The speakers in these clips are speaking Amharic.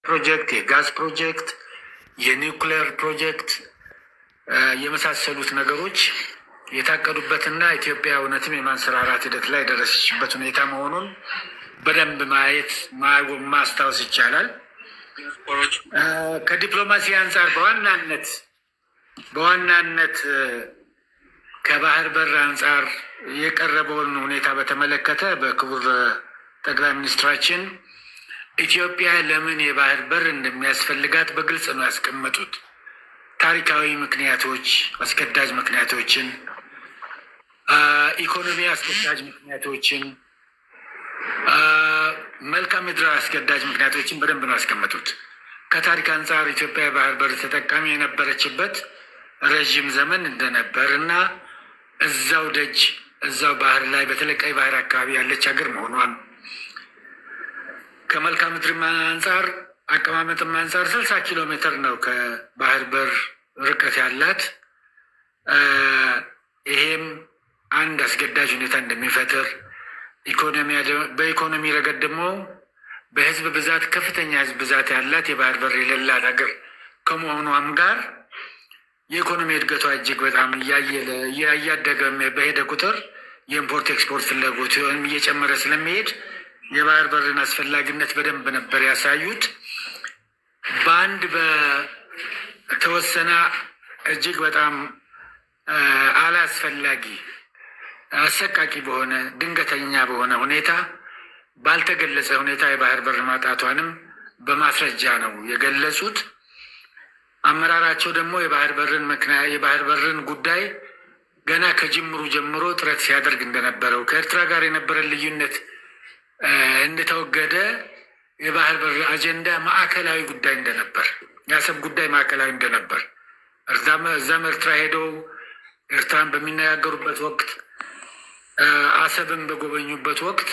ፕሮጀክት፣ የጋዝ ፕሮጀክት፣ የኒውክሌር ፕሮጀክት የመሳሰሉት ነገሮች የታቀዱበትና ኢትዮጵያ እውነትም የማንሰራራት ሂደት ላይ የደረሰችበት ሁኔታ መሆኑን በደንብ ማየት ማስታወስ ይቻላል። ከዲፕሎማሲ አንጻር በዋናነት ከባህር በር አንጻር የቀረበውን ሁኔታ በተመለከተ በክቡር ጠቅላይ ሚኒስትራችን ኢትዮጵያ ለምን የባህር በር እንደሚያስፈልጋት በግልጽ ነው ያስቀመጡት። ታሪካዊ ምክንያቶች፣ አስገዳጅ ምክንያቶችን፣ ኢኮኖሚ አስገዳጅ ምክንያቶችን፣ መልክዓ ምድራዊ አስገዳጅ ምክንያቶችን በደንብ ነው ያስቀመጡት። ከታሪክ አንጻር ኢትዮጵያ የባህር በር ተጠቃሚ የነበረችበት ረዥም ዘመን እንደነበር እና እዛው ደጅ እዛው ባህር ላይ፣ በተለይ ቀይ ባህር አካባቢ ያለች ሀገር መሆኗን፣ ከመልክዓ ምድርም አንጻር አቀማመጥም አንጻር 60 ኪሎ ሜትር ነው ከባህር በር ርቀት ያላት። ይሄም አንድ አስገዳጅ ሁኔታ እንደሚፈጥር፣ በኢኮኖሚ ረገድ ደግሞ በህዝብ ብዛት ከፍተኛ ህዝብ ብዛት ያላት፣ የባህር በር የሌላት ሀገር ከመሆኗም ጋር የኢኮኖሚ እድገቷ እጅግ በጣም እያየለ እያደገ በሄደ ቁጥር የ import export ፍላጎት እየጨመረ ስለሚሄድ የባህር በርን አስፈላጊነት በደንብ ነበር ያሳዩት። በአንድ በተወሰነ እጅግ በጣም አላስፈላጊ፣ አሰቃቂ በሆነ፣ ድንገተኛ በሆነ ሁኔታ፣ ባልተገለጸ ሁኔታ የባህር በር ማጣቷንም በማስረጃ ነው የገለጹት። አመራራቸው ደግሞ የባህር በርን ጉዳይ ገና ከጅምሩ ጀምሮ ጥረት ሲያደርግ እንደነበረው፣ ከኤርትራ ጋር የነበረን ልዩነት እንደተወገደ፣ የባህር በር አጀንዳ ማዕከላዊ ጉዳይ እንደነበር፣ የአሰብ ጉዳይ ማዕከላዊ እንደነበር፣ እዛም ኤርትራ ሄደው ኤርትራን በሚነጋገሩበት ወቅት፣ አሰብን በጎበኙበት ወቅት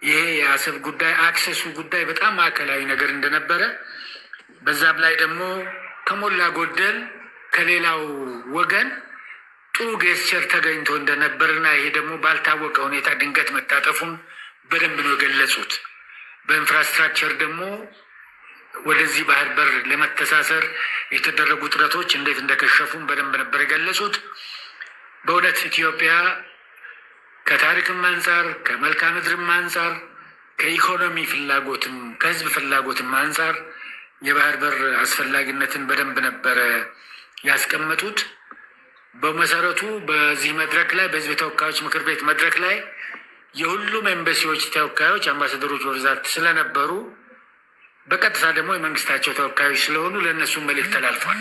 ይሄ የአሰብ ጉዳይ፣ access ኡ ጉዳይ በጣም ማዕከላዊ ነገር እንደነበረ፣ በዛም ላይ ደግሞ ከሞላ ጎደል ከሌላው ወገን ጥሩ gesture ተገኝቶ እንደነበርና ይሄ ደግሞ ባልታወቀ ሁኔታ ድንገት መታጠፉን በደንብ ነው የገለጹት። በ infrastructure ደግሞ ወደዚህ ባህር በር ለመተሳሰር የተደረጉ ጥረቶች እንዴት እንደከሸፉም በደንብ ነበር የገለጹት። በእውነት ኢትዮጵያ ከታሪክም አንጻር፣ ከመልክዓ ምድርም አንጻር፣ ከኢኮኖሚ ፍላጎትም ከህዝብ ፍላጎትም አንጻር የባህር በር አስፈላጊነትን በደንብ ነበረ ያስቀመጡት። በመሰረቱ በዚህ መድረክ ላይ፣ በህዝብ ተወካዮች ምክር ቤት መድረክ ላይ የሁሉም ኤምባሲዎች ተወካዮች፣ አምባሳደሮች በብዛት ስለነበሩ፣ በቀጥታ ደግሞ የመንግስታቸው ተወካዮች ስለሆኑ ለእነሱም መልእክት ተላልፏል።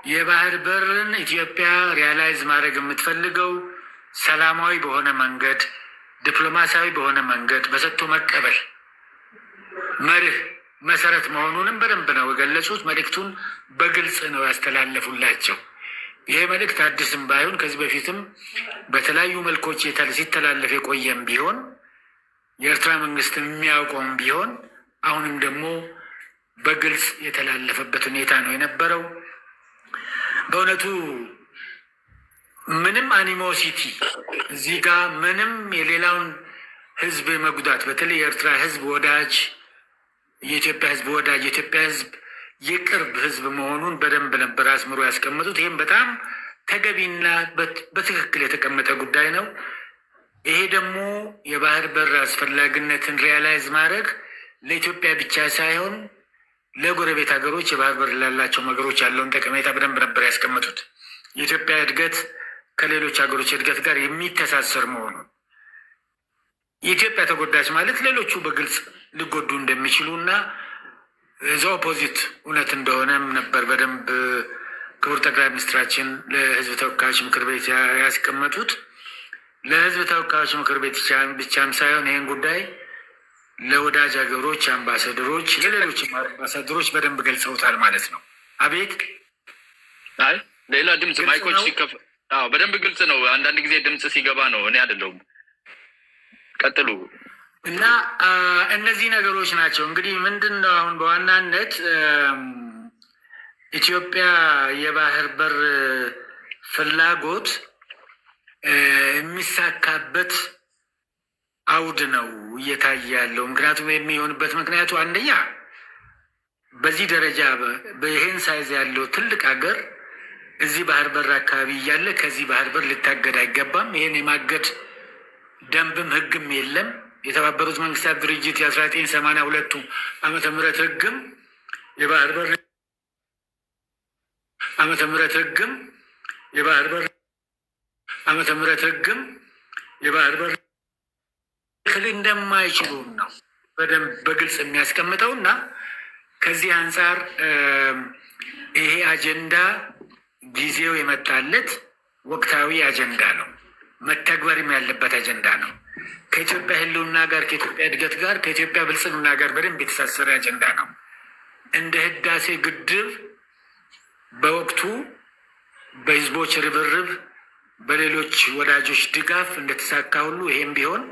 የባህር በርን ኢትዮጵያ realize ማድረግ የምትፈልገው ሰላማዊ በሆነ መንገድ፣ ዲፕሎማሲያዊ በሆነ መንገድ፣ በሰጥቶ መቀበል መርህ መሰረት መሆኑንም በደንብ ነው የገለጹት። መልእክቱን በግልጽ ነው ያስተላለፉላቸው። ይሄ መልእክት አዲስም ባይሆን፣ ከዚህ በፊትም በተለያዩ መልኮች ሲተላለፍ የቆየም ቢሆን፣ የኤርትራ መንግስት የሚያውቀውም ቢሆን፣ አሁንም ደግሞ በግልጽ የተላለፈበት ሁኔታ ነው የነበረው። በእውነቱ ምንም animosity እዚህ ጋር፣ ምንም የሌላውን ህዝብ መጉዳት፣ በተለይ የኤርትራ ህዝብ ወዳጅ፣ የኢትዮጵያ ህዝብ ወዳጅ፣ የኢትዮጵያ ህዝብ የቅርብ ህዝብ መሆኑን በደንብ ነበር አስምሮ ያስቀመጡት። ይህም በጣም ተገቢና በትክክል የተቀመጠ ጉዳይ ነው። ይሄ ደግሞ የባህር በር አስፈላጊነትን realize ማድረግ ለኢትዮጵያ ብቻ ሳይሆን ለጎረቤት ሀገሮች፣ የባህር በር ላላቸው ሀገሮች ያለውን ጠቀሜታ በደንብ ነበር ያስቀመጡት። የኢትዮጵያ እድገት ከሌሎች ሀገሮች እድገት ጋር የሚተሳሰር መሆኑን፣ የኢትዮጵያ ተጎዳች ማለት ሌሎቹ በግልጽ ሊጎዱ እንደሚችሉ እና the opposite እውነት እንደሆነም ነበር በደንብ ክቡር ጠቅላይ ሚኒስትራችን ለሕዝብ ተወካዮች ምክር ቤት ያስቀመጡት። ለሕዝብ ተወካዮች ምክር ቤት ብቻም ሳይሆን ይህን ጉዳይ ለወዳጅ ሀገሮች አምባሳደሮች፣ ለሌሎች አምባሳደሮች በደንብ ገልጸውታል ማለት ነው። አቤት። አይ፣ ሌላ ድምፅ mic ኦች ሲከፍ፣ አዎ፣ በደንብ ግልጽ ነው። አንዳንድ ጊዜ ድምፅ ሲገባ ነው። እኔ አይደለሁም። ቀጥሉ። እና እነዚህ ነገሮች ናቸው። እንግዲህ ምንድን ነው አሁን በዋናነት ኢትዮጵያ የባህር በር ፍላጎት የሚሳካበት አውድ ነው እየታየ ያለው። ምክንያቱም የሚሆንበት ምክንያቱ አንደኛ በዚህ ደረጃ በይሄን size ያለው ትልቅ ሀገር እዚህ ባህር በር አካባቢ እያለ ከዚህ ባህር በር ሊታገድ አይገባም። ይሄን የማገድ ደንብም ህግም የለም። የተባበሩት መንግስታት ድርጅት የ1982ቱ ዓመተ ምህረት ህግም የባህር በር ዓመተ ምህረት ህግም የባህር በር ዓመተ ምህረት ህግም የባህር በር ክል እንደማይችሉ ነው በደንብ በግልጽ የሚያስቀምጠው። እና ከዚህ አንጻር ይሄ አጀንዳ ጊዜው የመጣለት ወቅታዊ አጀንዳ ነው። መተግበርም ያለበት አጀንዳ ነው። ከኢትዮጵያ ህልውና ጋር፣ ከኢትዮጵያ እድገት ጋር፣ ከኢትዮጵያ ብልጽግና ጋር በደንብ የተሳሰረ አጀንዳ ነው። እንደ ህዳሴ ግድብ በወቅቱ በህዝቦች ርብርብ፣ በሌሎች ወዳጆች ድጋፍ እንደተሳካ ሁሉ ይሄም ቢሆን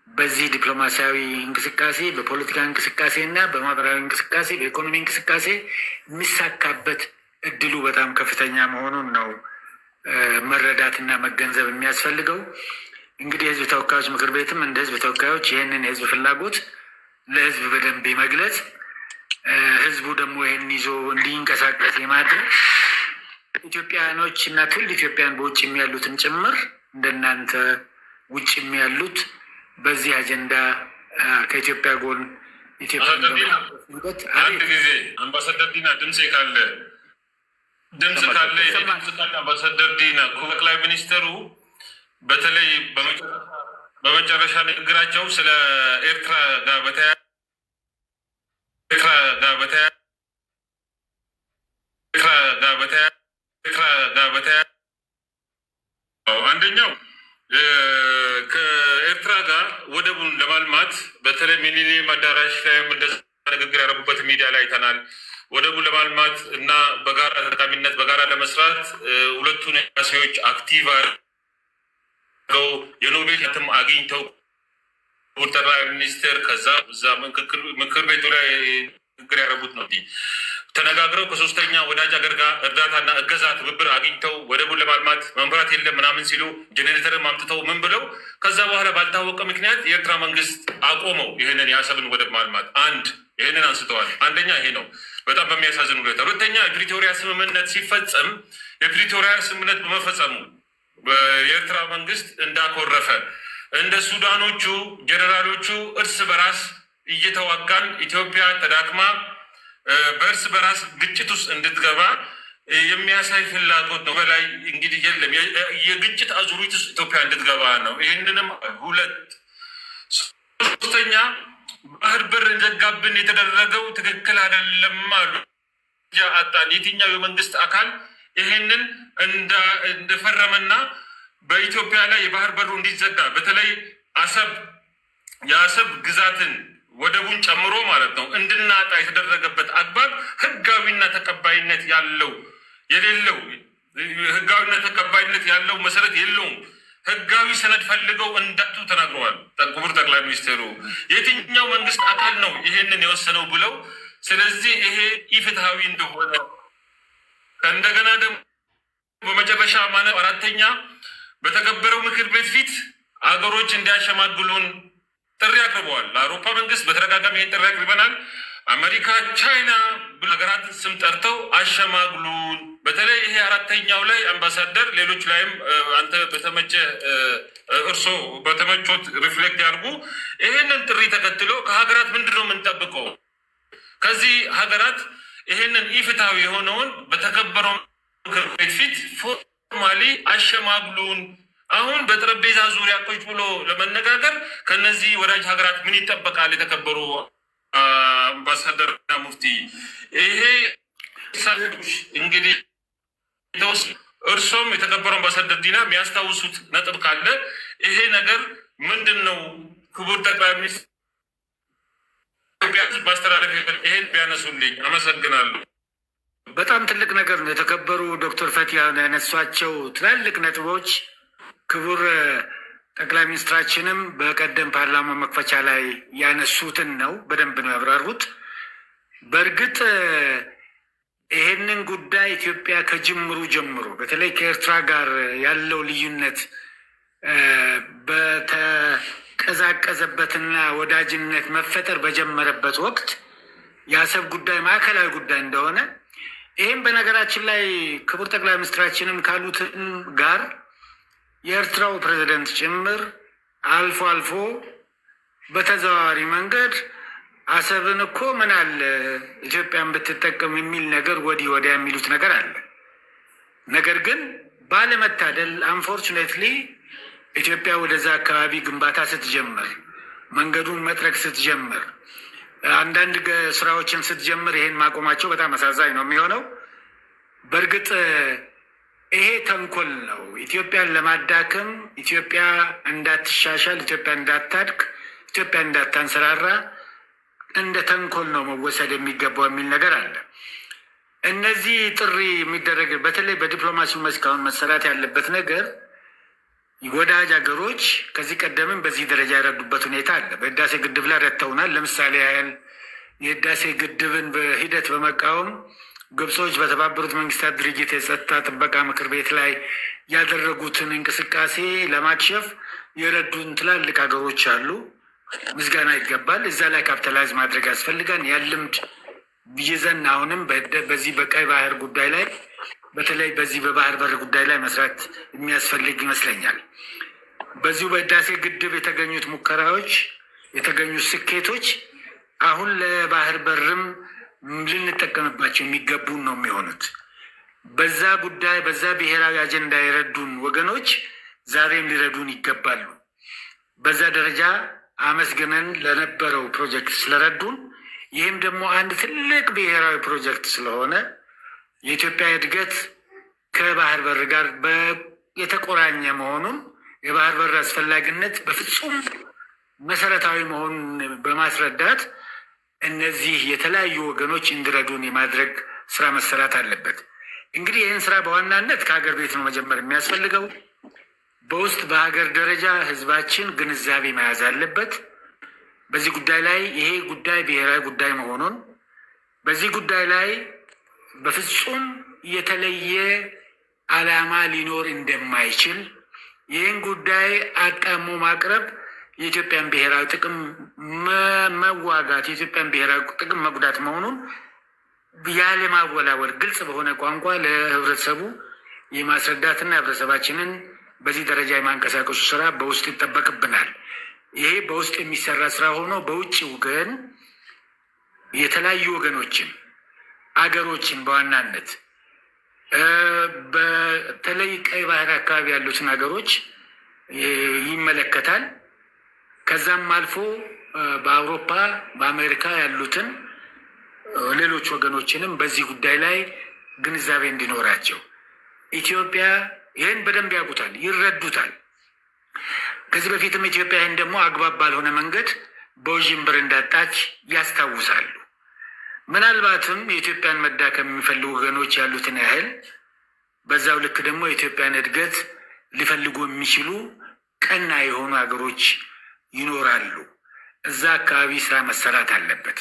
በዚህ ዲፕሎማሲያዊ እንቅስቃሴ፣ በፖለቲካ እንቅስቃሴ እና በማህበራዊ እንቅስቃሴ፣ በኢኮኖሚ እንቅስቃሴ የሚሳካበት እድሉ በጣም ከፍተኛ መሆኑን ነው መረዳትና መገንዘብ የሚያስፈልገው። እንግዲህ የህዝብ ተወካዮች ምክር ቤትም እንደ ህዝብ ተወካዮች ይህንን የህዝብ ፍላጎት ለህዝብ በደንብ የመግለጽ፣ ህዝቡ ደግሞ ይህን ይዞ እንዲንቀሳቀስ የማድረግ፣ ኢትዮጵያኖች እና ትውልደ ኢትዮጵያን በውጭም ያሉትን ጭምር፣ እንደናንተ ውጭም ያሉት በዚህ አጀንዳ ከኢትዮጵያ ጎን ኢትዮጵያን አንድ ጊዜ አምባሳደር ዲና ድምፅ ካለ ድምፅ ካለ አምባሳደር ዲና፣ ጠቅላይ ሚኒስትሩ በተለይ በመጨረሻ ንግግራቸው ስለ ኤርትራ ጋር በተያያዘ አንደኛው ከኤርትራ ጋር ወደቡን ለማልማት በተለይ ሚሊኒየም አዳራሽ ላይም እንደዛ ንግግር ያደረጉበት ሚዲያ ላይ አይተናል። ወደቡን ለማልማት እና በጋራ ተጠቃሚነት በጋራ ለመስራት ሁለቱን ኤምባሲዎች active አድርገው የኖቤል ትም አግኝተው ክቡር ጠቅላይ ሚኒስትር ከዛ እዛ ምክር ቤቱ ላይ ንግግር ያደረጉት ነው። ተነጋግረው ከሶስተኛ ወዳጅ ሀገር ጋር እርዳታና እገዛ ትብብር አግኝተው ወደቡን ለማልማት መምራት የለም ምናምን ሲሉ ጄኔሬተርን አምጥተው ምን ብለው ከዛ በኋላ ባልታወቀ ምክንያት የኤርትራ መንግስት አቆመው ይህንን የአሰብን ወደብ ማልማት። አንድ ይህንን አንስተዋል። አንደኛ ይሄ ነው በጣም በሚያሳዝን ሁኔታ። ሁለተኛ የፕሪቶሪያ ስምምነት ሲፈጸም፣ የፕሪቶሪያ ስምምነት በመፈጸሙ የኤርትራ መንግስት እንዳኮረፈ፣ እንደ ሱዳኖቹ ጀኔራሎቹ እርስ በራስ እየተዋጋን ኢትዮጵያ ተዳክማ በእርስ በራስ ግጭት ውስጥ እንድትገባ የሚያሳይ ፍላጎት ነው። በላይ እንግዲህ የለም የግጭት አዙሪት ውስጥ ኢትዮጵያ እንድትገባ ነው። ይህንንም ሁለት። ሶስተኛ ባህር በር እንዘጋብን የተደረገው ትክክል አይደለም አሉ። አጣን የትኛው የመንግስት አካል ይህንን እንደፈረመና በኢትዮጵያ ላይ የባህር በሩ እንዲዘጋ በተለይ አሰብ የአሰብ ግዛትን ወደቡን ጨምሮ ማለት ነው እንድናጣ የተደረገበት አግባብ ህጋዊና ተቀባይነት ያለው የሌለው ህጋዊና ተቀባይነት ያለው መሰረት የለውም። ህጋዊ ሰነድ ፈልገው እንዳጡ ተናግረዋል ክቡር ጠቅላይ ሚኒስትሩ። የትኛው መንግስት አካል ነው ይሄንን የወሰነው ብለው፣ ስለዚህ ይሄ ኢፍትሐዊ እንደሆነ፣ እንደገና ደግሞ በመጨረሻ ማለት አራተኛ በተከበረው ምክር ቤት ፊት አገሮች እንዲያሸማግሉን ጥሪ አቅርበዋል። ለአውሮፓ መንግስት በተደጋጋሚ ይህን ጥሪ አቅርበናል። አሜሪካ፣ ቻይና ሀገራትን ስም ጠርተው አሸማግሉን። በተለይ ይሄ አራተኛው ላይ አምባሳደር፣ ሌሎች ላይም አንተ በተመቸ እርሶ በተመቾት reflect ያድርጉ። ይህንን ጥሪ ተከትሎ ከሀገራት ምንድን ነው የምንጠብቀው? ከዚህ ሀገራት ይህንን ኢፍትሐዊ የሆነውን በተከበረው ምክር ቤት ፊት formally አሸማግሉን። አሁን በጠረጴዛ ዙሪያ ቁጭ ብሎ ለመነጋገር ከነዚህ ወዳጅ ሀገራት ምን ይጠበቃል? የተከበሩ አምባሳደር ሙፍቲ፣ ይሄ እንግዲህ እርሶም የተከበሩ አምባሳደር ዲና የሚያስታውሱት ነጥብ ካለ ይሄ ነገር ምንድን ነው? ክቡር ጠቅላይ ሚኒስትር ኢትዮጵያ ማስተላለፍ ይሄን ቢያነሱልኝ አመሰግናለሁ። በጣም ትልቅ ነገር ነው። የተከበሩ ዶክተር ፈቲያ ያነሷቸው ትላልቅ ነጥቦች ክቡር ጠቅላይ ሚኒስትራችንም በቀደም ፓርላማ መክፈቻ ላይ ያነሱትን ነው፣ በደንብ ነው ያብራሩት። በእርግጥ ይሄንን ጉዳይ ኢትዮጵያ ከጅምሩ ጀምሮ በተለይ ከኤርትራ ጋር ያለው ልዩነት በተቀዛቀዘበትና ወዳጅነት መፈጠር በጀመረበት ወቅት የአሰብ ጉዳይ ማዕከላዊ ጉዳይ እንደሆነ፣ ይህም በነገራችን ላይ ክቡር ጠቅላይ ሚኒስትራችንም ካሉትም ጋር የኤርትራው ፕሬዚደንት ጭምር አልፎ አልፎ በተዘዋዋሪ መንገድ አሰብን እኮ ምን አለ ኢትዮጵያን ብትጠቀም የሚል ነገር ወዲህ ወዲያ የሚሉት ነገር አለ። ነገር ግን ባለመታደል፣ unfortunately፣ ኢትዮጵያ ወደዛ አካባቢ ግንባታ ስትጀምር፣ መንገዱን መጥረግ ስትጀምር፣ አንዳንድ ስራዎችን ስትጀምር ይሄን ማቆማቸው በጣም አሳዛኝ ነው የሚሆነው። በእርግጥ ይሄ ተንኮል ነው። ኢትዮጵያን ለማዳከም፣ ኢትዮጵያ እንዳትሻሻል፣ ኢትዮጵያ እንዳታድግ፣ ኢትዮጵያ እንዳታንሰራራ እንደ ተንኮል ነው መወሰድ የሚገባው የሚል ነገር አለ። እነዚህ ጥሪ የሚደረግ በተለይ በዲፕሎማሲው መስክ አሁን መሰራት ያለበት ነገር ወዳጅ ሀገሮች ከዚህ ቀደምም በዚህ ደረጃ የረዱበት ሁኔታ አለ። በህዳሴ ግድብ ላይ ረድተውናል። ለምሳሌ ያህል የህዳሴ ግድብን በሂደት በመቃወም ግብጾች በተባበሩት መንግስታት ድርጅት የጸጥታ ጥበቃ ምክር ቤት ላይ ያደረጉትን እንቅስቃሴ ለማክሸፍ የረዱን ትላልቅ ሀገሮች አሉ። ምስጋና ይገባል። እዛ ላይ capitalize ማድረግ ያስፈልጋል። ያን ልምድ ይዘን አሁንም በዚህ በቀይ ባህር ጉዳይ ላይ፣ በተለይ በዚህ በባህር በር ጉዳይ ላይ መስራት የሚያስፈልግ ይመስለኛል። በዚሁ በህዳሴ ግድብ የተገኙት ሙከራዎች፣ የተገኙት ስኬቶች አሁን ለባህር በርም ልንጠቀምባቸው የሚገቡን ነው የሚሆኑት። በዛ ጉዳይ፣ በዛ ብሔራዊ አጀንዳ የረዱን ወገኖች ዛሬም ሊረዱን ይገባሉ። በዛ ደረጃ አመስግነን ለነበረው ፕሮጀክት ስለረዱን፣ ይህም ደግሞ አንድ ትልቅ ብሔራዊ ፕሮጀክት ስለሆነ፣ የኢትዮጵያ እድገት ከባህር በር ጋር የተቆራኘ መሆኑን፣ የባህር በር አስፈላጊነት በፍጹም መሰረታዊ መሆኑን በማስረዳት እነዚህ የተለያዩ ወገኖች እንዲረዱን የማድረግ ስራ መሰራት አለበት። እንግዲህ ይህን ስራ በዋናነት ከሀገር ቤት ነው መጀመር የሚያስፈልገው። በውስጥ በሀገር ደረጃ ህዝባችን ግንዛቤ መያዝ አለበት። በዚህ ጉዳይ ላይ ይሄ ጉዳይ ብሔራዊ ጉዳይ መሆኑን፣ በዚህ ጉዳይ ላይ በፍጹም የተለየ ዓላማ ሊኖር እንደማይችል፣ ይህን ጉዳይ አጣሞ ማቅረብ የኢትዮጵያን ብሔራዊ ጥቅም መዋጋት፣ የኢትዮጵያን ብሔራዊ ጥቅም መጉዳት መሆኑን ያለማወላወል ግልጽ በሆነ ቋንቋ ለህብረተሰቡ የማስረዳትና ህብረተሰባችንን በዚህ ደረጃ የማንቀሳቀሱ ስራ በውስጥ ይጠበቅብናል። ይሄ በውስጥ የሚሰራ ስራ ሆኖ በውጭው ግን የተለያዩ ወገኖችን፣ አገሮችን፣ በዋናነት በተለይ ቀይ ባህር አካባቢ ያሉትን ሀገሮች ይመለከታል። ከዛም አልፎ በአውሮፓ፣ በአሜሪካ ያሉትን ሌሎች ወገኖችንም በዚህ ጉዳይ ላይ ግንዛቤ እንዲኖራቸው፣ ኢትዮጵያ ይህን በደንብ ያውቁታል፣ ይረዱታል። ከዚህ በፊትም ኢትዮጵያ ይህን ደግሞ አግባብ ባልሆነ መንገድ በውዥንብር እንዳጣች ያስታውሳሉ። ምናልባትም የኢትዮጵያን መዳከም የሚፈልጉ ወገኖች ያሉትን ያህል በዛው ልክ ደግሞ የኢትዮጵያን እድገት ሊፈልጉ የሚችሉ ቀና የሆኑ ሀገሮች ይኖራሉ። እዛ አካባቢ ስራ መሰራት አለበት።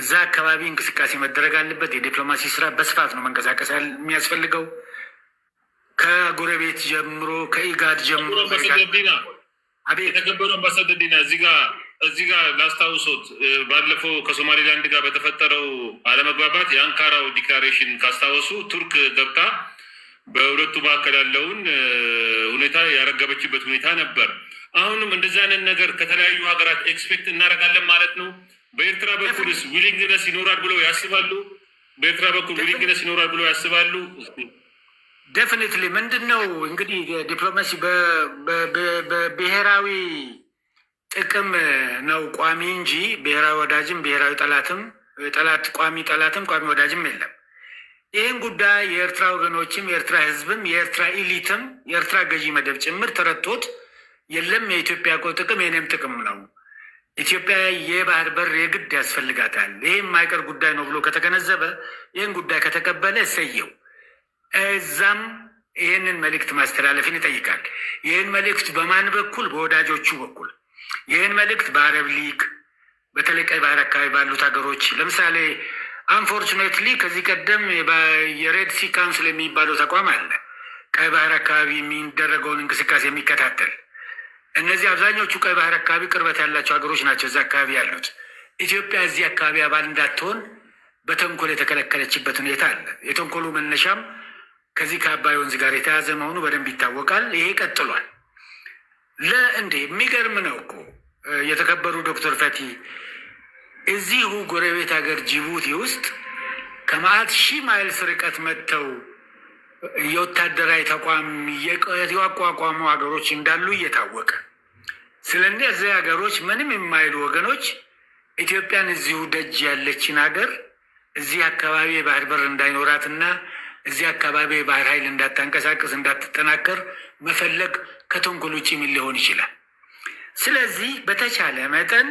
እዛ አካባቢ እንቅስቃሴ መደረግ አለበት። የዲፕሎማሲ ስራ በስፋት ነው መንቀሳቀስ የሚያስፈልገው። ከጎረቤት ጀምሮ፣ ከኢጋድ ጀምሮ። የተከበሩ አምባሳደር ዲና፣ እዚህ ጋር ላስታውሶት፣ ባለፈው ከሶማሌላንድ ጋር በተፈጠረው አለመግባባት የአንካራው declaration ካስታወሱ ቱርክ ገብታ በሁለቱ መካከል ያለውን ሁኔታ ያረገበችበት ሁኔታ ነበር። አሁንም እንደዚህ አይነት ነገር ከተለያዩ ሀገራት expect እናደርጋለን ማለት ነው። በኤርትራ በኩልስ willingness ይኖራል ብለው ያስባሉ? በኤርትራ በኩል willingness ይኖራል ብለው ያስባሉ? Definitely። ምንድን ነው እንግዲህ ዲፕሎማሲ በብሔራዊ ጥቅም ነው ቋሚ እንጂ ብሔራዊ ወዳጅም ብሔራዊ ጠላትም፣ ጠላት ቋሚ ጠላትም ቋሚ ወዳጅም የለም። ይህን ጉዳይ የኤርትራ ወገኖችም፣ የኤርትራ ሕዝብም፣ የኤርትራ elite ም፣ የኤርትራ ገዢ መደብ ጭምር ተረድቶት፣ የለም የኢትዮጵያ እኮ ጥቅም የኔም ጥቅም ነው፣ ኢትዮጵያ የባህር በር የግድ ያስፈልጋታል፣ ይሄ የማይቀር ጉዳይ ነው ብሎ ከተገነዘበ፣ ይህን ጉዳይ ከተቀበለ እሰየው። እዛም ይህንን መልእክት ማስተላለፍን ይጠይቃል። ይህን መልእክት በማን በኩል? በወዳጆቹ በኩል። ይህን መልእክት በአረብ ሊግ፣ በተለይ ቀይ ባህር አካባቢ ባሉት ሀገሮች፣ ለምሳሌ unfortunately ከዚህ ቀደም የ Red Sea Council የሚባለው ተቋም አለ። ቀይ ባህር አካባቢ የሚደረገውን እንቅስቃሴ የሚከታተል እነዚህ አብዛኞቹ ቀይ ባህር አካባቢ ቅርበት ያላቸው ሀገሮች ናቸው እዚህ አካባቢ ያሉት። ኢትዮጵያ እዚህ አካባቢ አባል እንዳትሆን በተንኮል የተከለከለችበት ሁኔታ አለ። የተንኮሉ መነሻም ከዚህ ከአባይ ወንዝ ጋር የተያዘ መሆኑ በደንብ ይታወቃል። ይሄ ቀጥሏል። ለእንዴ የሚገርም ነው እኮ የተከበሩ ዶክተር ፈቲ፣ እዚሁ ጎረቤት ሀገር ጅቡቲ ውስጥ ከመዓት ሺህ miles ርቀት መጥተው የወታደራዊ ተቋም ያቋቋሙ ሀገሮች እንዳሉ እየታወቀ፣ ስለ እነዚህ ሀገሮች ምንም የማይሉ ወገኖች ኢትዮጵያን እዚሁ ደጅ ያለችን ሀገር እዚህ አካባቢ የባህር በር እንዳይኖራትና እዚህ አካባቢ የባህር ኃይል እንዳታንቀሳቅስ፣ እንዳትጠናከር መፈለግ ከተንኮል ውጭ ምን ሊሆን ይችላል? ስለዚህ በተቻለ መጠን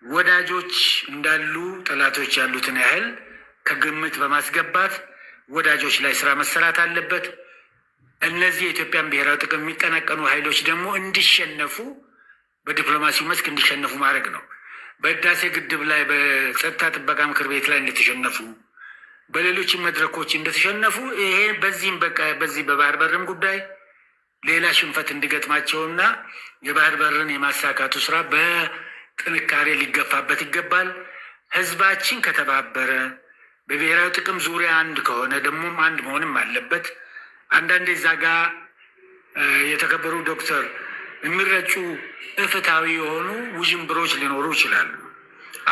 ወዳጆች እንዳሉ ጠላቶች ያሉትን ያህል ከግምት በማስገባት ወዳጆች ላይ ስራ መሰራት አለበት። እነዚህ የኢትዮጵያን ብሔራዊ ጥቅም የሚቀናቀኑ ኃይሎች ደግሞ እንዲሸነፉ፣ በዲፕሎማሲው መስክ እንዲሸነፉ ማድረግ ነው። በህዳሴ ግድብ ላይ በጸጥታ ጥበቃ ምክር ቤት ላይ እንደተሸነፉ፣ በሌሎችም መድረኮች እንደተሸነፉ፣ ይሄ በዚህም በቃ በዚህ በባህር በርም ጉዳይ ሌላ ሽንፈት እንዲገጥማቸውና የባህር በርን የማሳካቱ ስራ በጥንካሬ ሊገፋበት ይገባል። ህዝባችን ከተባበረ፣ በብሔራዊ ጥቅም ዙሪያ አንድ ከሆነ፣ ደግሞም አንድ መሆንም አለበት። አንዳንዴ እዛ ጋ የተከበሩ ዶክተር የሚረጩ ኢፍትሃዊ የሆኑ ውዥንብሮች ሊኖሩ ይችላሉ።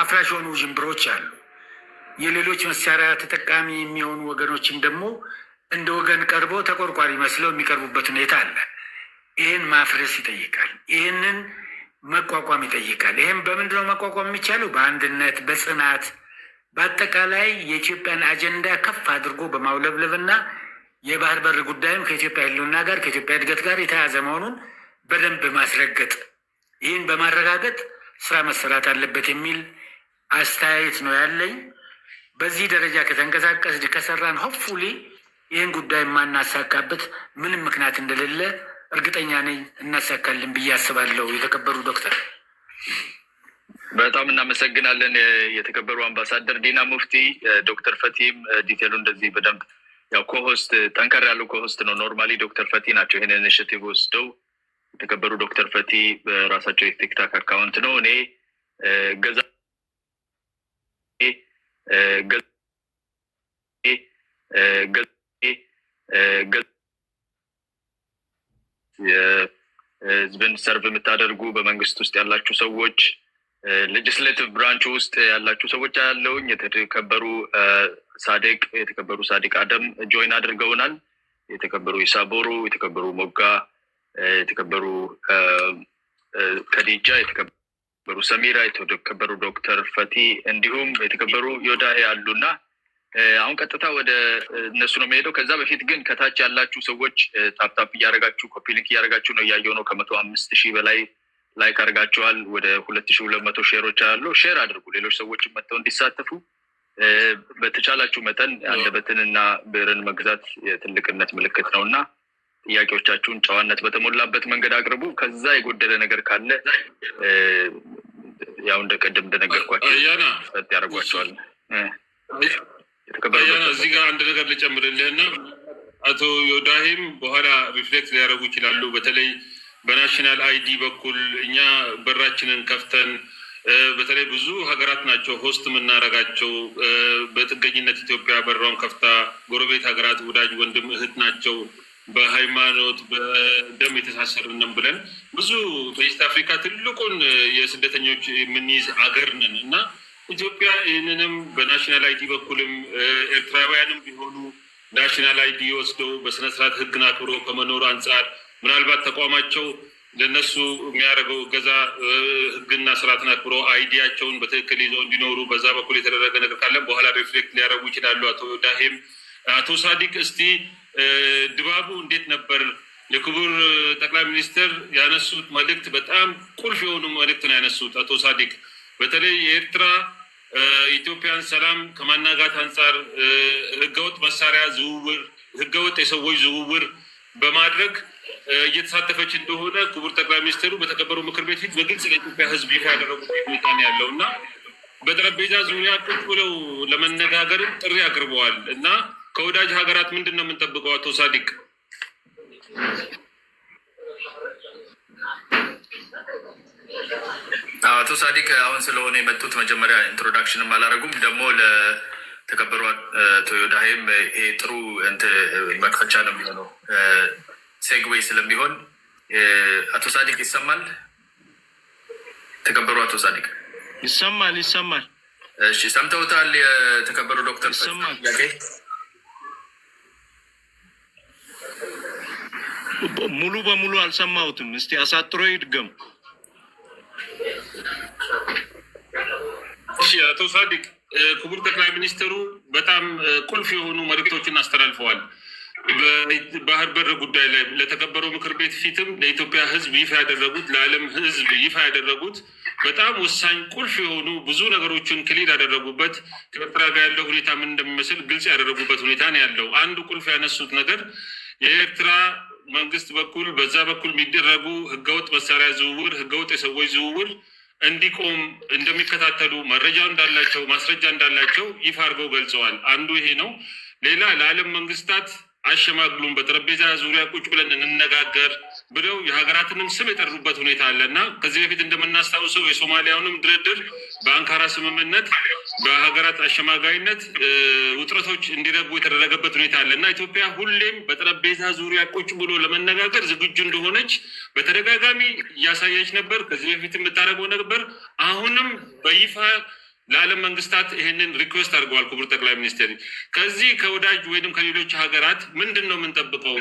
አፍራሽ የሆኑ ውዥንብሮች አሉ። የሌሎች መሳሪያ ተጠቃሚ የሚሆኑ ወገኖችም ደግሞ እንደ ወገን ቀርቦ ተቆርቋሪ መስለው የሚቀርቡበት ሁኔታ አለ። ይህን ማፍረስ ይጠይቃል። ይህንን መቋቋም ይጠይቃል። ይህም በምንድነው መቋቋም የሚቻለው? በአንድነት፣ በጽናት፣ በአጠቃላይ የኢትዮጵያን አጀንዳ ከፍ አድርጎ በማውለብለብና የባህር በር ጉዳይም ከኢትዮጵያ ሕልውና ጋር፣ ከኢትዮጵያ እድገት ጋር የተያያዘ መሆኑን በደንብ ማስረገጥ፣ ይህን በማረጋገጥ ስራ መሰራት አለበት የሚል አስተያየት ነው ያለኝ። በዚህ ደረጃ ከተንቀሳቀስ፣ ከሰራን hopefully ይህን ጉዳይ የማናሳካበት ምንም ምክንያት እንደሌለ እርግጠኛ ነኝ። እናሳካለን ብዬ አስባለሁ። የተከበሩ ዶክተር። በጣም እናመሰግናለን የተከበሩ አምባሳደር ዲና ሙፍቲ። ዶክተር ፈቲም detail ኡ እንደዚህ በደንብ ያው co-host፣ ጠንከር ያሉ co-host ነው። Normally ዶክተር ፈቲ ናቸው ይህን initiative ወስደው። የተከበሩ ዶክተር ፈቲ በራሳቸው የ TikTok account ነው። እኔ ገዛ ገዛ ገዛ የህዝብን serve የምታደርጉ፣ በመንግስት ውስጥ ያላችሁ ሰዎች፣ legislative branch ውስጥ ያላችሁ ሰዎች ያለውኝ የተከበሩ ሳዲቅ፣ የተከበሩ ሳዲቅ አደም join አድርገውናል። የተከበሩ ኢሳቦሩ፣ የተከበሩ ሞጋ፣ የተከበሩ ከዲጃ፣ የተከበሩ ሰሚራ፣ የተከበሩ ዶክተር ፈቲ እንዲሁም የተከበሩ ዮዳሄ አሉና አሁን ቀጥታ ወደ እነሱ ነው የሚሄደው። ከዛ በፊት ግን ከታች ያላችሁ ሰዎች tap tap እያደረጋችሁ፣ copy link እያደረጋችሁ ነው፣ እያየው ነው። ከ105,000 በላይ like አድርጋችኋል። ወደ 2200 share ኦች አሉ። Share አድርጉ፣ ሌሎች ሰዎችን መጥተው እንዲሳተፉ። በተቻላችሁ መጠን አንደበትንና ብዕርን መግዛት የትልቅነት ምልክት ነው እና ጥያቄዎቻችሁን ጨዋነት በተሞላበት መንገድ አቅርቡ። ከዛ የጎደለ ነገር ካለ ያው እንደ ቀደም እንደነገርኳቸው ጸጥ ያደርጓቸዋል። አያና፣ እዚህ ጋር አንድ ነገር ልጨምርልህና አቶ ዮዳሄም በኋላ reflect ሊያደርጉ ይችላሉ። በተለይ በ national ID በኩል እኛ በራችንን ከፍተን፣ በተለይ ብዙ ሀገራት ናቸው host የምናደርጋቸው። በጥገኝነት ኢትዮጵያ በሯን ከፍታ፣ ጎረቤት ሀገራት ወዳጅ፣ ወንድም፣ እህት ናቸው። በሃይማኖት በደም የተሳሰርንም ብለን ብዙ በ East Africa ትልቁን የስደተኞች የምንይዝ አገር ነን እና ኢትዮጵያ ይህንንም በ national ID በኩልም ኤርትራውያንም ቢሆኑ national ID ወስደው በስነስርዓት ህግን አክብሮ ከመኖሩ አንጻር ምናልባት ተቋማቸው ለነሱ የሚያደርገው እገዛ፣ ህግና ስርዓትን አክብሮ ID ያቸውን በትክክል ይዘው እንዲኖሩ በዛ በኩል የተደረገ ነገር ካለም በኋላ reflect ሊያደርጉ ይችላሉ። አቶ ዳሄም፣ አቶ ሳዲቅ፣ እስቲ ድባቡ እንዴት ነበር? የክቡር ጠቅላይ ሚኒስትር ያነሱት መልእክት በጣም ቁልፍ የሆኑ መልእክት ነው ያነሱት። አቶ ሳዲቅ፣ በተለይ የኤርትራ ኢትዮጵያን ሰላም ከማናጋት አንጻር ህገወጥ መሳሪያ ዝውውር፣ ህገወጥ የሰዎች ዝውውር በማድረግ እየተሳተፈች እንደሆነ ክቡር ጠቅላይ ሚኒስትሩ በተከበሩ ምክር ቤት ፊት በግልጽ ለኢትዮጵያ ሕዝብ ይፋ ያደረጉት ሁኔታ ነው ያለው እና በጠረጴዛ ዙሪያ ቁጭ ብለው ለመነጋገርም ጥሪ አቅርበዋል እና ከወዳጅ ሀገራት ምንድን ነው የምንጠብቀው? አቶ ሳዲቅ። አቶ ሳዲቅ አሁን ስለሆነ የመጡት መጀመሪያ introduction ም አላደረጉም። ደግሞ ለተከበሩ አቶ ዮዳሄም ይሄ ጥሩ መክፈቻ ነው የሚሆነው፣ segue ስለሚሆን። አቶ ሳዲቅ ይሰማል? ተከበሩ አቶ ሳዲቅ። ይሰማል፣ ይሰማል። እሺ፣ ሰምተውታል? የተከበሩ ዶክተር ይሰማል። ጥያቄ። ሙሉ በሙሉ አልሰማሁትም። እስቲ አሳጥሮ ይድገም። እሺ አቶ ሳዲቅ፣ ክቡር ጠቅላይ ሚኒስትሩ በጣም ቁልፍ የሆኑ መልእክቶችን አስተላልፈዋል። በባህር በር ጉዳይ ላይ ለተከበረው ምክር ቤት ፊትም ለኢትዮጵያ ሕዝብ ይፋ ያደረጉት፣ ለዓለም ሕዝብ ይፋ ያደረጉት በጣም ወሳኝ ቁልፍ የሆኑ ብዙ ነገሮችን clear ያደረጉበት፣ ከኤርትራ ጋር ያለው ሁኔታ ምን እንደሚመስል ግልጽ ያደረጉበት ሁኔታ ነው ያለው። አንዱ ቁልፍ ያነሱት ነገር የኤርትራ መንግስት በኩል በዛ በኩል የሚደረጉ ህገወጥ መሳሪያ ዝውውር፣ ህገወጥ የሰዎች ዝውውር እንዲቆም እንደሚከታተሉ፣ መረጃ እንዳላቸው፣ ማስረጃ እንዳላቸው ይፋ አድርገው ገልጸዋል። አንዱ ይሄ ነው። ሌላ ለዓለም መንግስታት አሸማግሉን፣ በጠረጴዛ ዙሪያ ቁጭ ብለን እንነጋገር ብለው የሀገራትንም ስም የጠሩበት ሁኔታ አለ እና ከዚህ በፊት እንደምናስታውሰው የሶማሊያውንም ድርድር በአንካራ ስምምነት በሀገራት አሸማጋይነት ውጥረቶች እንዲረጉ የተደረገበት ሁኔታ አለ እና ኢትዮጵያ ሁሌም በጠረጴዛ ዙሪያ ቁጭ ብሎ ለመነጋገር ዝግጁ እንደሆነች በተደጋጋሚ እያሳየች ነበር። ከዚህ በፊት የምታደርገው ነበር። አሁንም በይፋ ለዓለም መንግስታት ይህንን request አድርገዋል። ክቡር ጠቅላይ ሚኒስትር፣ ከዚህ ከወዳጅ ወይም ከሌሎች ሀገራት ምንድን ነው የምንጠብቀው?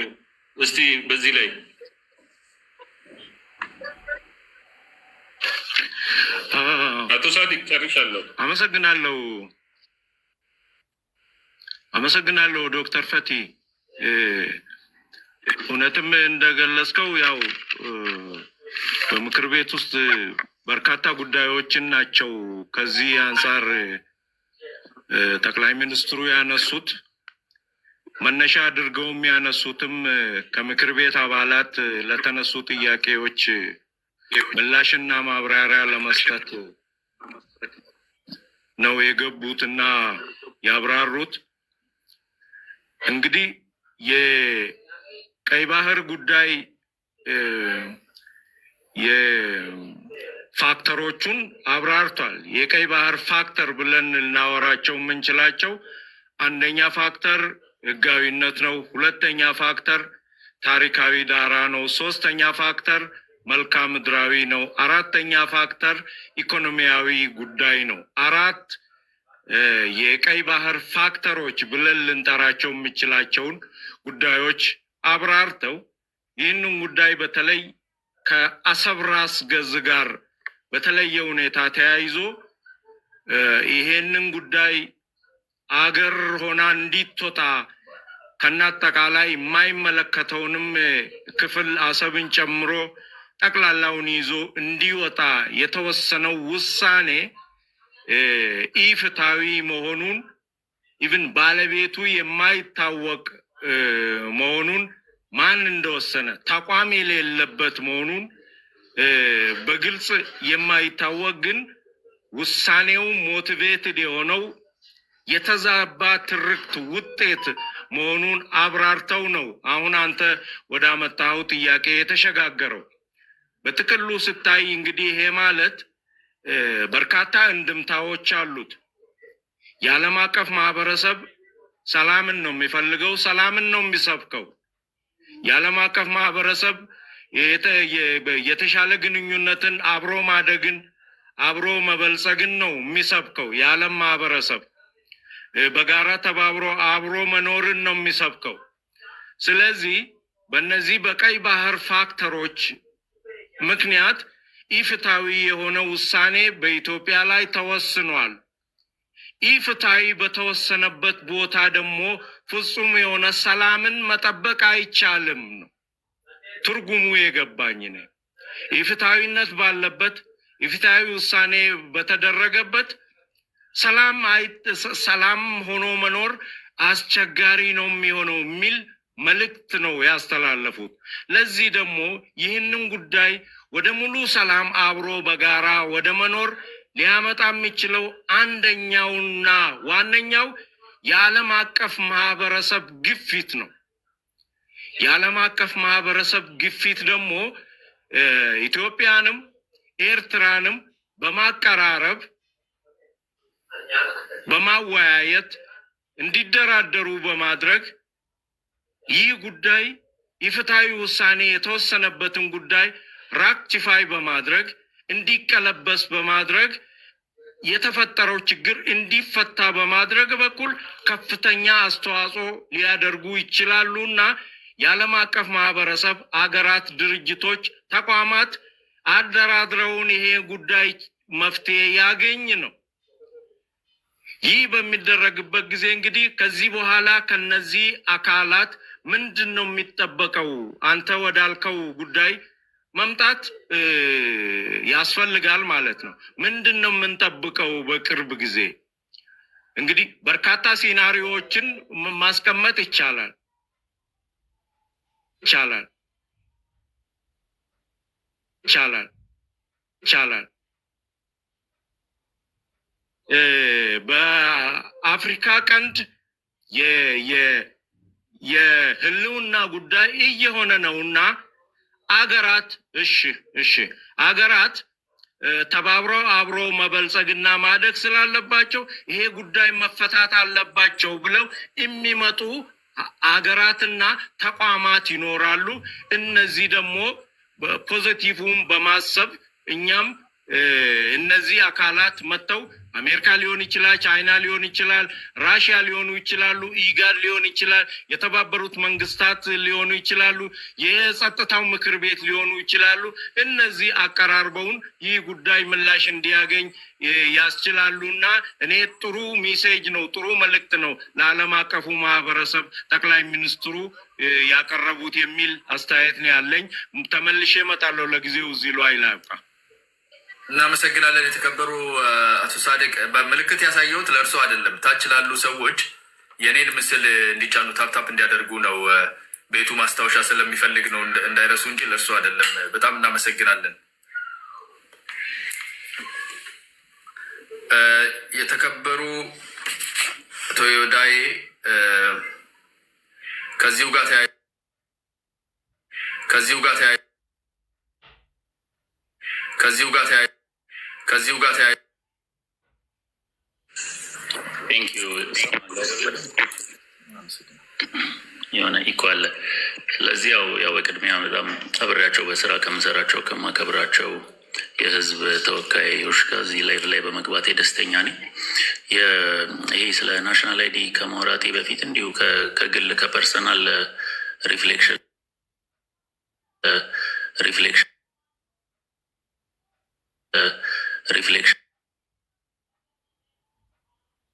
እስቲ በዚህ ላይ። አቶ ሳዲቅ፣ ጨርሻለሁ። አመሰግናለሁ። አመሰግናለሁ ዶክተር ፈቲ። እውነትም እንደገለጽከው ያው በምክር ቤት ውስጥ በርካታ ጉዳዮችን ናቸው ከዚህ አንጻር ጠቅላይ ሚኒስትሩ ያነሱት። መነሻ አድርገውም ያነሱትም ከምክር ቤት አባላት ለተነሱ ጥያቄዎች ምላሽና ማብራሪያ ለመስጠት ነው የገቡት እና ያብራሩት። እንግዲህ የቀይ ባህር ጉዳይ የ factor ኦቹን አብራርቷል። የቀይ ባህር factor ብለን ልናወራቸው የምንችላቸው አንደኛ factor ህጋዊነት ነው። ሁለተኛ factor ታሪካዊ ዳራ ነው። ሶስተኛ factor መልክዓ ምድራዊ ነው። አራተኛ factor ኢኮኖሚያዊ ጉዳይ ነው። አራት የቀይ ባህር factor ኦች ብለን ልንጠራቸው የምችላቸውን ጉዳዮች አብራርተው ይህንን ጉዳይ በተለይ ከአሰብ ራስ ገዝ ጋር በተለየ ሁኔታ ተያይዞ ይሄንን ጉዳይ አገር ሆና እንዲትወጣ ከናጠቃላይ የማይመለከተውንም ክፍል አሰብን ጨምሮ ጠቅላላውን ይዞ እንዲወጣ የተወሰነው ውሳኔ ኢፍትሐዊ መሆኑን፣ even ባለቤቱ የማይታወቅ መሆኑን፣ ማን እንደወሰነ ተቋም የሌለበት መሆኑን በግልጽ የማይታወቅ ግን ውሳኔው motivated የሆነው የተዛባ ትርክት ውጤት መሆኑን አብራርተው ነው አሁን አንተ ወደ አመጣኸው ጥያቄ የተሸጋገረው። በጥቅሉ ስታይ እንግዲህ ይሄ ማለት በርካታ እንድምታዎች አሉት። የዓለም አቀፍ ማህበረሰብ ሰላምን ነው የሚፈልገው፣ ሰላምን ነው የሚሰብከው። የዓለም አቀፍ ማህበረሰብ የተሻለ ግንኙነትን፣ አብሮ ማደግን፣ አብሮ መበልጸግን ነው የሚሰብከው። የዓለም ማህበረሰብ በጋራ ተባብሮ አብሮ መኖርን ነው የሚሰብከው። ስለዚህ በእነዚህ በቀይ ባህር factor ኦች ምክንያት ኢፍትሐዊ የሆነ ውሳኔ በኢትዮጵያ ላይ ተወስኗል። ኢፍትሐዊ በተወሰነበት ቦታ ደግሞ ፍጹም የሆነ ሰላምን መጠበቅ አይቻልም ነው ትርጉሙ የገባኝ እኔ። ኢፍትሐዊነት ባለበት፣ ኢፍትሐዊ ውሳኔ በተደረገበት ሰላም ሆኖ መኖር አስቸጋሪ ነው የሚሆነው የሚል መልእክት ነው ያስተላለፉት። ለዚህ ደግሞ ይህንን ጉዳይ ወደ ሙሉ ሰላም አብሮ በጋራ ወደ መኖር ሊያመጣ የሚችለው አንደኛውና ዋነኛው የዓለም አቀፍ ማህበረሰብ ግፊት ነው። የዓለም አቀፍ ማህበረሰብ ግፊት ደግሞ ኢትዮጵያንም ኤርትራንም በማቀራረብ በማወያየት እንዲደራደሩ በማድረግ ይህ ጉዳይ ኢፍትሐዊ ውሳኔ የተወሰነበትን ጉዳይ rectify በማድረግ፣ እንዲቀለበስ በማድረግ፣ የተፈጠረው ችግር እንዲፈታ በማድረግ በኩል ከፍተኛ አስተዋጽኦ ሊያደርጉ ይችላሉ እና የዓለም አቀፍ ማህበረሰብ፣ አገራት፣ ድርጅቶች፣ ተቋማት አደራድረውን ይሄ ጉዳይ መፍትሄ ያገኝ ነው። ይህ በሚደረግበት ጊዜ እንግዲህ ከዚህ በኋላ ከነዚህ አካላት ምንድን ነው የሚጠበቀው? አንተ ወዳልከው ጉዳይ መምጣት ያስፈልጋል ማለት ነው። ምንድን ነው የምንጠብቀው? በቅርብ ጊዜ እንግዲህ በርካታ scenario ዎችን ማስቀመጥ ይቻላል። በአፍሪካ ቀንድ የህልውና ጉዳይ እየሆነ ነውና አገራት እሺ አገራት ተባብረው አብሮ መበልጸግና ማደግ ስላለባቸው ይሄ ጉዳይ መፈታት አለባቸው ብለው የሚመጡ አገራትና ተቋማት ይኖራሉ። እነዚህ ደግሞ positive ን በማሰብ እኛም እነዚህ አካላት መጥተው አሜሪካ ሊሆን ይችላል፣ ቻይና ሊሆን ይችላል፣ ራሽያ ሊሆኑ ይችላሉ፣ ኢጋድ ሊሆን ይችላል፣ የተባበሩት መንግስታት ሊሆኑ ይችላሉ፣ የጸጥታው ምክር ቤት ሊሆኑ ይችላሉ። እነዚህ አቀራርበውን ይህ ጉዳይ ምላሽ እንዲያገኝ ያስችላሉ እና እኔ ጥሩ message ነው፣ ጥሩ መልእክት ነው ለዓለም አቀፉ ማህበረሰብ ጠቅላይ ሚኒስትሩ ያቀረቡት የሚል አስተያየት ነው ያለኝ። ተመልሼ እመጣለሁ። ለጊዜው እዚህ ላይ ላብቃ። እናመሰግናለን። የተከበሩ አቶ ሳድቅ፣ በምልክት ያሳየሁት ለእርሶ አይደለም፣ ታች ላሉ ሰዎች የኔን ምስል እንዲጫኑ tap tap እንዲያደርጉ ነው። ቤቱ ማስታወሻ ስለሚፈልግ ነው እንዳይረሱ እንጂ ለእርሶ አይደለም። በጣም እናመሰግናለን። የተከበሩ አቶ ዮዳዬ፣ ከዚሁ ጋር ተያይ Thank you። የሆነ echo አለ። ስለዚህ ያው በቅድሚያ በጣም አብሬያቸው በስራ ከምሰራቸው ከማከብራቸው የህዝብ ተወካዮች ጋር እዚህ live ላይ በመግባቴ ደስተኛ ነኝ። ይሄ ስለ national ID ከማውራቴ በፊት እንዲሁ ከግል ከ personal reflection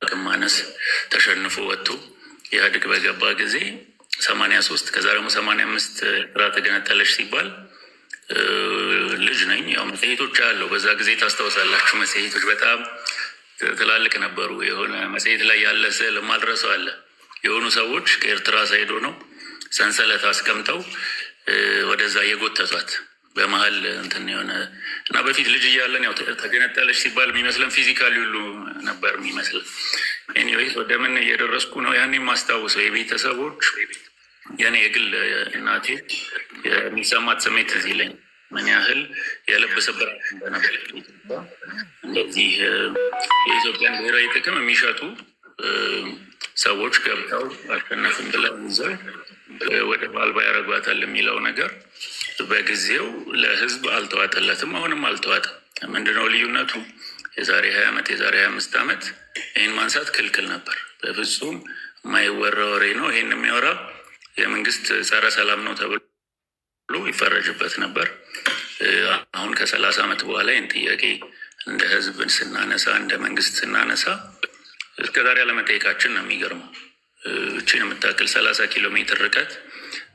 አቅም ማነስ ተሸንፎ ወጥቶ ኢህአዴግ በገባ ጊዜ 83፣ ከዛ ደግሞ 85 ኤርትራ ተገነጠለች ሲባል ልጅ ነኝ። ያው መጽሔቶች አለው በዛ ጊዜ ታስታውሳላችሁ፣ መጽሔቶች በጣም ትላልቅ ነበሩ። የሆነ መጽሔት ላይ ያለ ስዕል የማልረሳው አለ። የሆኑ ሰዎች ከኤርትራ side ሆነው ሰንሰለት አስቀምጠው ወደዛ እየጎተቷት በመሀል እንትን የሆነ እና በፊት ልጅ እያለን ያው ተገነጠለች ሲባል የሚመስለን physically ሁሉ ነበር የሚመስለን። Anyways ወደ ምን እየደረስኩ ነው? ያኔ የማስታውሰው የቤተሰቦች፣ የኔ የግል እናቴ የሚሰማት ስሜት እዚህ ይለኝ ምን ያህል የልብ ስብራት እንደነበር። እንደዚህ የኢትዮጵያን ብሔራዊ ጥቅም የሚሸጡ ሰዎች ገብተው አሸነፍን ብለው ይዘው ወደብ አልባ ያደርጓታል የሚለው ነገር በጊዜው ለሕዝብ አልተዋጠለትም። አሁንም አልተዋጠም። ምንድነው ልዩነቱ? የዛሬ 20 ዓመት፣ የዛሬ 25 ዓመት ይህን ማንሳት ክልክል ነበር። በፍጹም የማይወራ ወሬ ነው። ይህን የሚያወራ የመንግስት ጸረ ሰላም ነው ተብሎ ይፈረጅበት ነበር። አሁን ከ30 ዓመት በኋላ ይህን ጥያቄ እንደ ህዝብ ስናነሳ፣ እንደ መንግስት ስናነሳ እስከዛሬ አለመጠየቃችን ነው የሚገርመው። እቺን የምታክል 30 ኪሎ ሜትር ርቀት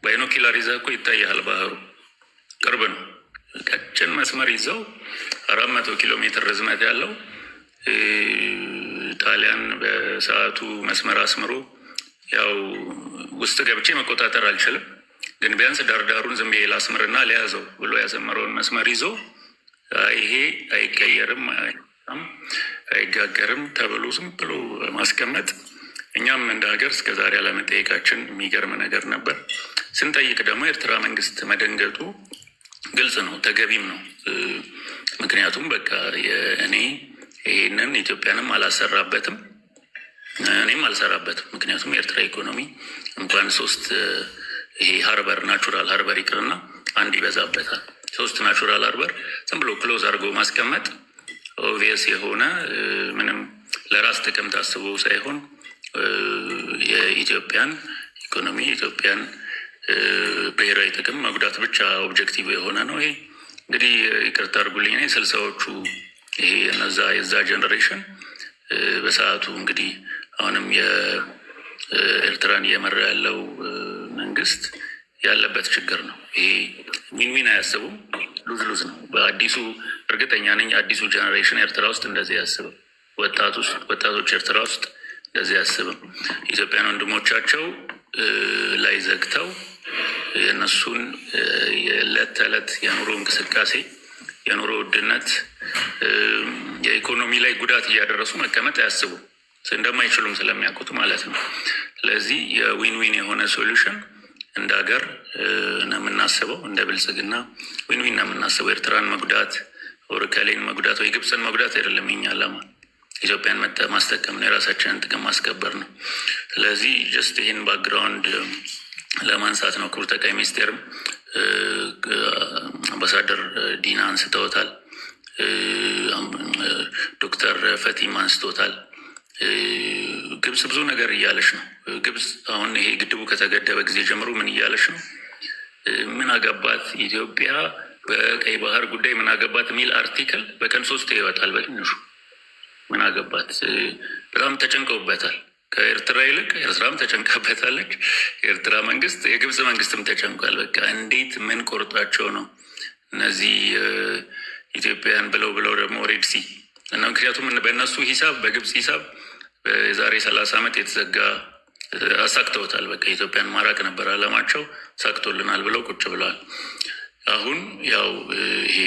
binocular ይዘህ እኮ ይታያል። ባህሩ ቅርብ ነው። ቀጭን መስመር ይዘው 400 ኪሎ ሜትር ርዝመት ያለው ጣሊያን በሰዓቱ መስመር አስምሮ ያው ውስጥ ገብቼ መቆጣጠር አልችልም፣ ግን ቢያንስ ዳርዳሩን ዝም ብዬ ላስምርና ሊያዘው ብሎ ያሰመረውን መስመር ይዞ ይሄ አይቀየርም፣ አይጋገርም ተብሎ ዝም ብሎ ማስቀመጥ እኛም እንደ ሀገር እስከ ዛሬ አለመጠየቃችን የሚገርም ነገር ነበር። ስንጠይቅ ደግሞ የኤርትራ መንግስት መደንገጡ ግልጽ ነው፣ ተገቢም ነው። ምክንያቱም በቃ እኔ ይሄንን ኢትዮጵያንም አላሰራበትም፣ እኔም አልሰራበትም። ምክንያቱም የኤርትራ ኢኮኖሚ እንኳን ሶስት ይሄ harbor፣ natural harbor ይቅርና አንድ ይበዛበታል። ሶስት natural harbor ዝም ብሎ close አድርጎ ማስቀመጥ obvious የሆነ ምንም ለራስ ጥቅም ታስቦ ሳይሆን የኢትዮጵያን ኢኮኖሚ፣ የኢትዮጵያን ብሔራዊ ጥቅም መጉዳት ብቻ objective የሆነ ነው። ይሄ እንግዲህ ይቅርታ አድርጉልኝ፣ እኔ 60ዎቹ ይሄ እነዛ የዛ generation በሰዓቱ እንግዲህ አሁንም የኤርትራን እየመራ ያለው መንግስት ያለበት ችግር ነው። ይሄ win win አያስቡም፣ lose lose ነው። በአዲሱ እርግጠኛ ነኝ አዲሱ generation ኤርትራ ውስጥ እንደዚህ አያስብም። ወጣቶች ኤርትራ ውስጥ እንደዚህ አያስብም። ኢትዮጵያን ወንድሞቻቸው ላይ ዘግተው የእነሱን የዕለት ተዕለት የኑሮ እንቅስቃሴ፣ የኑሮ ውድነት፣ የኢኮኖሚ ላይ ጉዳት እያደረሱ መቀመጥ አያስቡም። እንደማይችሉም ስለሚያውቁት ማለት ነው። ስለዚህ የ win win የሆነ solution እንደ ሀገር ነው የምናስበው፣ እንደ ብልጽግና win win ነው የምናስበው። ኤርትራን መጉዳት or ከሌን መጉዳት ወይ ግብፅን መጉዳት አይደለም የኛ ዓላማ። ኢትዮጵያን ማስጠቀም ነው፣ የራሳችንን ጥቅም ማስከበር ነው። ስለዚህ just ይህን background ለማንሳት ነው። ክቡር ጠቅላይ ሚኒስቴርም አምባሳደር ዲና አንስተውታል፣ ዶክተር ፈቲም አንስቶታል። ግብጽ ብዙ ነገር እያለች ነው። ግብጽ አሁን ይሄ ግድቡ ከተገደበ ጊዜ ጀምሮ ምን እያለች ነው? ምን አገባት ኢትዮጵያ በቀይ ባህር ጉዳይ፣ ምን አገባት የሚል article በቀን ሶስት ይወጣል በትንሹ። ምን አገባት፣ በጣም ተጨንቀውበታል። ከኤርትራ ይልቅ ኤርትራም ተጨንቃበታለች። የኤርትራ መንግስት፣ የግብፅ መንግስትም ተጨንቋል። በቃ እንዴት ምን ቆርጣቸው ነው እነዚህ ኢትዮጵያን ብለው ብለው ደግሞ Red Sea እና ምክንያቱም በእነሱ ሂሳብ፣ በግብፅ ሂሳብ የዛሬ 30 ዓመት የተዘጋ አሳክተውታል። በቃ ኢትዮጵያን ማራቅ ነበር አላማቸው፣ ሳክቶልናል ብለው ቁጭ ብለዋል። አሁን ያው ይሄ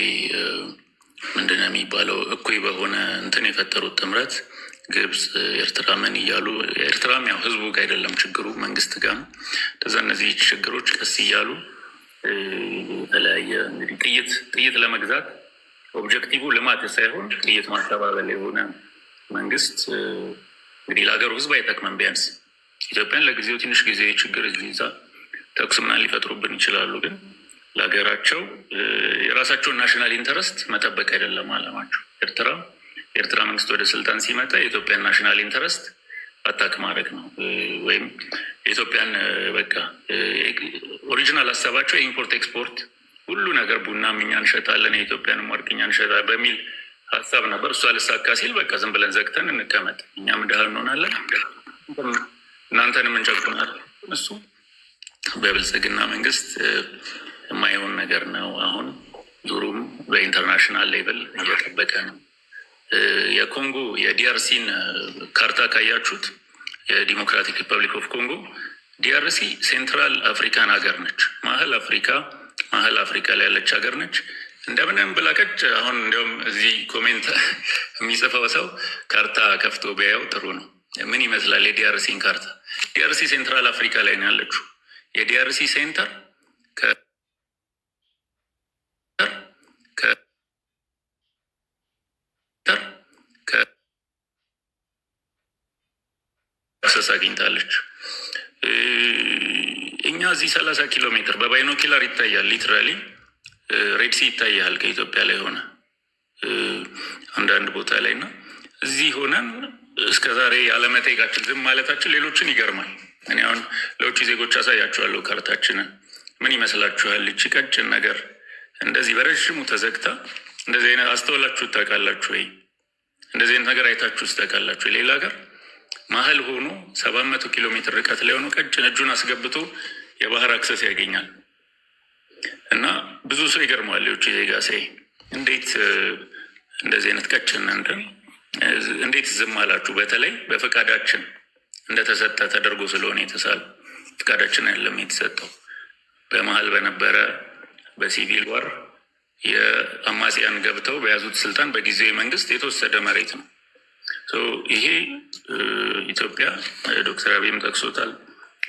ምንድን ነው የሚባለው እኩይ በሆነ እንትን የፈጠሩት ጥምረት ግብፅ፣ ኤርትራ ምን እያሉ፣ ኤርትራም ያው ህዝቡ ጋር አይደለም ችግሩ፣ መንግስት ጋር ነው። ከዛ እነዚህ ችግሮች ቀስ እያሉ የተለያየ እንግዲህ ጥይት ለመግዛት objective ልማት ሳይሆን ጥይት ማቀባበል የሆነ መንግስት እንግዲህ ለሀገሩ ህዝብ አይጠቅምም። ቢያንስ ኢትዮጵያን ለጊዜው ትንሽ ጊዜ ችግር ይዛ ተኩስ ምናምን ሊፈጥሩብን ይችላሉ። ግን ለሀገራቸው የራሳቸውን national interest መጠበቅ አይደለም አላማቸው። ኤርትራ መንግስት ወደ ስልጣን ሲመጣ የኢትዮጵያን national interest attack ማድረግ ነው ወይም የኢትዮጵያን በቃ original ሀሳባቸው የ import export ሁሉ ነገር ቡናም እኛ እንሸጣለን፣ የኢትዮጵያንም ወርቅ እኛ እንሸጣለን በሚል ሀሳብ ነበር። እሱ አልሳካ ሲል በቃ ዝም ብለን ዘግተን እንቀመጥ፣ እኛም ድሃ እንሆናለን፣ እናንተንም እንጨቁናለን። እሱ በብልጽግና መንግስት የማይሆን ነገር ነው። አሁን ዙሩም በ international level እየጠበቀ ነው። የኮንጎ የ DRC ን ካርታ ካያችሁት፣ የ Democratic Republic of Congo፣ DRC Central African ሀገር ነች። መሀል አፍሪካ ላይ ያለች ሀገር ነች። እንደምንም ብላ ቀጭ አሁን እንዲያውም እዚህ comment የሚጽፈው ሰው ካርታ ከፍቶ ቢያየው ጥሩ ነው። ምን ይመስላል የ DRC ን ካርታ? DRC Central Africa ላይ ነው ያለችው። የ DRC center ከ access አግኝታለች። እኛ እዚህ 30 ኪሎ ሜትር በ binocular ይታያል። Literally Red Sea ይታያል ከኢትዮጵያ ላይ ሆነ አንዳንድ ቦታ ላይ እና እዚህ ሆነን እስከ ዛሬ ያለመጠየቃችን፣ ዝም ማለታችን ሌሎችን ይገርማል። እኔ አሁን ለውጭ ዜጎች አሳያችኋለሁ ካርታችንን። ምን ይመስላችኋል? እቺ ቀጭን ነገር እንደዚህ በረዥሙ ተዘግታ እንደዚህ አይነት አስተውላችሁ ታውቃላችሁ ወይ? እንደዚህ አይነት ነገር አይታችሁ ታውቃላችሁ? ሌላ ሀገር መሀል ሆኖ 700 ኪሎ ሜትር ርቀት ላይ ሆኖ ቀጭን እጁን አስገብቶ የባህር access ያገኛል። እና ብዙ ሰው ይገርመዋል። የውጭ ዜጋ ሳይ እንዴት እንደዚህ አይነት ቀጭን እንትን እንዴት ዝም አላችሁ? በተለይ በፈቃዳችን እንደተሰጠ ተደርጎ ስለሆነ የተሳለ፣ ፈቃዳችን አይደለም የተሰጠው። በመሀል በነበረ በ civil war የአማጽያን ገብተው በያዙት ስልጣን በጊዜያዊ መንግስት የተወሰደ መሬት ነው። ይሄ ኢትዮጵያ ዶክተር አብይም ጠቅሶታል።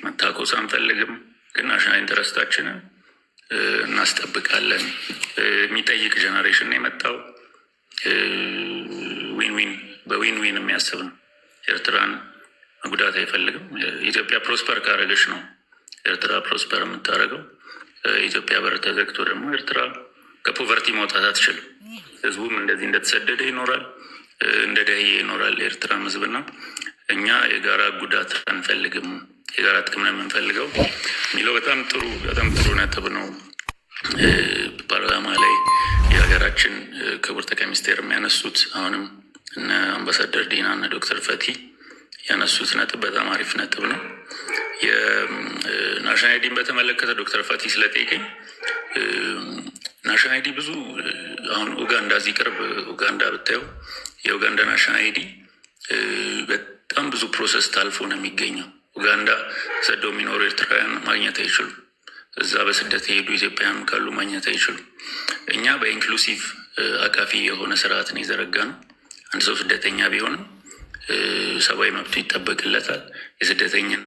መታኮስ አንፈልግም፣ ግን national interest ኣችንን እናስጠብቃለን። የሚጠይቅ generation ነው የመጣው። Win win በ win win የሚያስብ ነው። ኤርትራን መጉዳት አይፈልግም። ኢትዮጵያ prosper ካደረገች ነው ኤርትራ prosper የምታደርገው። ኢትዮጵያ በር ተዘግቶ ደግሞ ኤርትራ ከ poverty መውጣት አትችልም። ህዝቡም እንደዚህ እንደተሰደደ ይኖራል፣ እንደ ደህየ ይኖራል። ኤርትራም ህዝብና እኛ የጋራ ጉዳት አንፈልግም፣ የጋራ ጥቅም ነው የምንፈልገው የሚለው በጣም ጥሩ ነጥብ ነው። ፓርላማ ላይ የሀገራችን ክቡር ጠቅላይ ሚኒስቴር የሚያነሱት፣ አሁንም እነ አምባሳደር ዲና እነ ዶክተር ፈቲ ያነሱት ነጥብ በጣም አሪፍ ነጥብ ነው። የ national ID ን በተመለከተ ዶክተር ፈቲ ስለጠየቀኝ፣ national ID ብዙ አሁን ኡጋንዳ፣ እዚህ ቅርብ ኡጋንዳ ብታየው የኡጋንዳ national ID በጣም ብዙ process ታልፎ ነው የሚገኘው። ኡጋንዳ ተሰደው የሚኖሩ ኤርትራውያን ማግኘት አይችሉም። እዛ በስደት የሄዱ ኢትዮጵያውያን ካሉ ማግኘት አይችሉም። እኛ በ inclusive አቃፊ የሆነ ስርዓትን የዘረጋነው። አንድ ሰው ስደተኛ ቢሆንም ሰብአዊ መብቱ ይጠበቅለታል። የስደተኝን